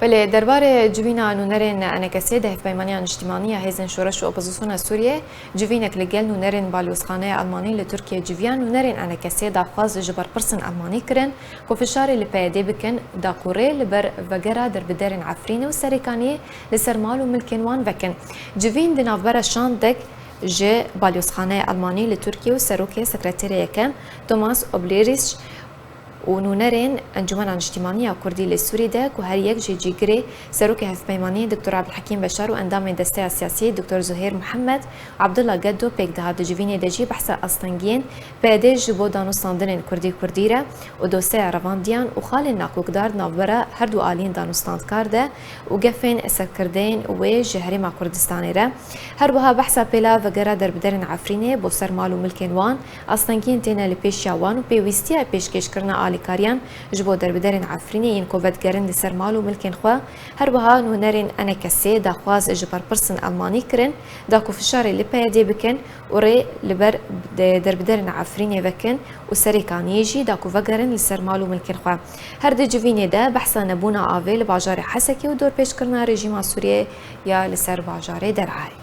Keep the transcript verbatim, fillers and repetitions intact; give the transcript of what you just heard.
Belê, derbarê civîna nûnerên ENKS'ê di Hevpeymaniya Niştimanî ya Hêzên Şoreş û Opozisyona Sûriyê civînek li gel nûnerên balyozxaneya Almanî li Tirkiyê civiya. Nûnerên ENKS'ê daxwaz ji berpirsên Almanî kirin ku fişarê li PYD'ê bikin da ku rê li ber vegera derbiderên Efrînê û Serêkaniyê li ser mal û milkên wan vekin. Civîn di navbera Şandek ji balyozxaneya Almanî li Tirkiyê û serokê sekreterê yekem Thomas Oblerisch û nûnerên Encûmena Niştimanî ya Kurdî li Sûrî de ku her yek jî cîgirê Serokê Hevpeymaniyê Doktor Abdulhekîm Beşar û endamên Desteya Siyasî Doktor Zuhêr Muhammed û Abdullah Geddo pêk dihat. Di civînê de jî behsa astengiyên PYD'ê ji bo danûstandinên Kurdî Kurdî re û dosyeya revandiyan û xalên nakokdar di navbera her du aliyên danûstandkar de û gefên serkirdeyên wê ji Herêma Kurdistanê re. Her wiha behsa pêla vegera derbiderên Efrînê bo ser mal û milkên wan, astengiyên têne li pêşiya wan û pêwîstiya pêşkêşkirina alîkariyan ji bo derbiderên Efrînê yên ku vedigerin li ser mal û milkên xwe. Her wiha nûnerên ENKS'ê daxwaz ji berpirsên Almanî kirin da ku fişarê li PYD'ê bikin û rê li ber de-, derbiderên Efrînê vekin û Serêkaniyê jî da ku vegerin li ser mal û milkên xwe. Her di civînê de behsa nebûna avê li bajarê Hesekê û dorpêçkirina rejîma Sûriyê ya li ser bajarê derayê.